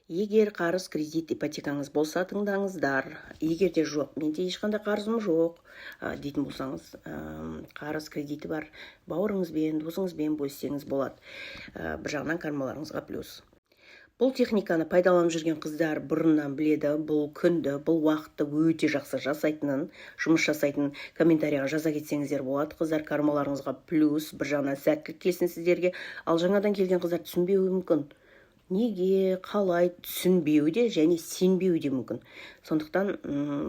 Егер қарыз, кредит, ипотекаңыз болса, тыңдаңыздар. Егер де жоқ, менде ешқандай қарызым жоқ дейтін болсаңыз, қарыз, кредиті бар бауырыңызбен, досыңызбен бөліссеңіз болады. Бір жағынан кармаларыңызға плюс. Бұл техниканы пайдаланып жүрген қыздар бұрыннан біледі бұл күнді, бұл уақытты өте жақсы жасайтынын, жұмыс жасайтынын. Комментарийға жаза кетсеңіздер болады, қыздар. Кармаларыңызға плюс, бір жағынан сәттілік келсін сіздерге. Ал жаңадан келген қыздар түсінбеуі мүмкін, неге, қалай, түсінбеуі де және сенбеуі де мүмкін. Сондықтан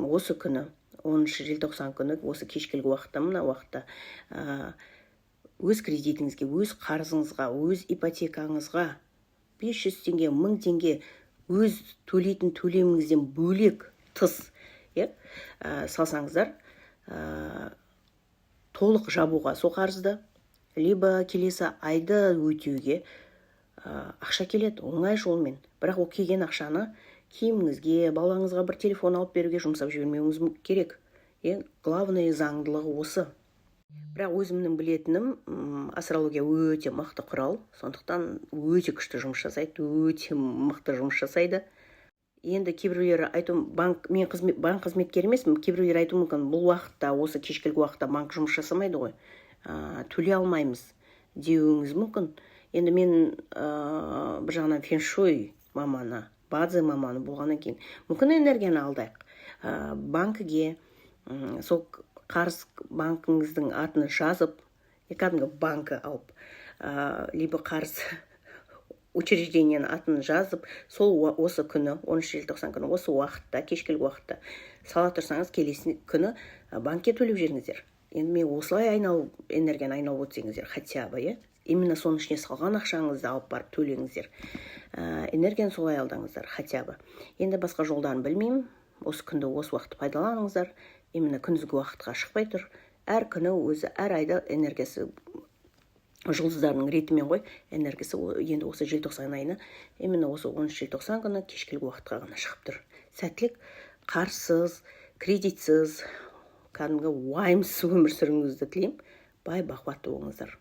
осы күні, 10 желтоқсан күні, осы кешкілік уақытта, мына уақытта өз кредитіңізге, өз қарызыңызға, өз ипотекаңызға 500 теңге, 1000 теңге өз төлейтін төлеміңізден бөлек, тыс, иә, салсаңыздар, толық жабуға сол қарызды либо келесі айды өтеуге ақша келеді оңай жолмен. Бірақ ол келген ақшаны киіміңізге, балаңызға бір телефон алып беруге жұмсап жібермеуіңіз керек. Ең главный заңдылығы осы. Бірақ өзімнің білетінім, астрология өте мықты құрал, сондықтан өте күшті жұмыс жасайды, өте мықты жұмыс жасайды. Енді кейбіреулері айту, банк, мен қызмет, банк қызметкері емеспін, кейбіреулер айтуы мүмкін, бұл уақытта, осы кешкілік уақытта банк жұмыс жасамайды ғой, төлей алмаймыз деуіңіз мүмкін. Енді мен бір жағынан феншуй маманы, бацзы маманы болғаннан кейін, мүмкін, энергияны алдайық. Банкіге сол қарыз банкіңіздің атын жазып, кәдімгі банкі алып, либо қарыз учреждениенің атын жазып, сол осы күні, 10 желтоқсан күні, осы уақытта, кешкілік уақытта сала тұрсаңыз, келесі күні банкке төлеп жіберіңіздер. Енді мен осылай айналып, энергияны айналып өтсеңіздер хотя бы, иә, именно соның ішіне салған ақшаңызды алып барып төлеңіздер, энергияны солай алдаңыздар хотя бы. Енді басқа жолдарын білмеймін. Осы күнді, осы уақытты пайдаланыңыздар. Именно күндізгі уақытқа шықпай тұр. Әр күні өзі, әр айда энергиясы жұлдыздарының ретімен ғой энергиясы. Енді осы желтоқсан айына, именно осы 10 желтоқсан күні кешкілік уақытқа ғана шығып тұр. Сәттілік, қарызсыз, кредитсіз, кәдімгі уайымсыз өмір сүруіңізді тілеймін. Бай бақуатты болыңыздар.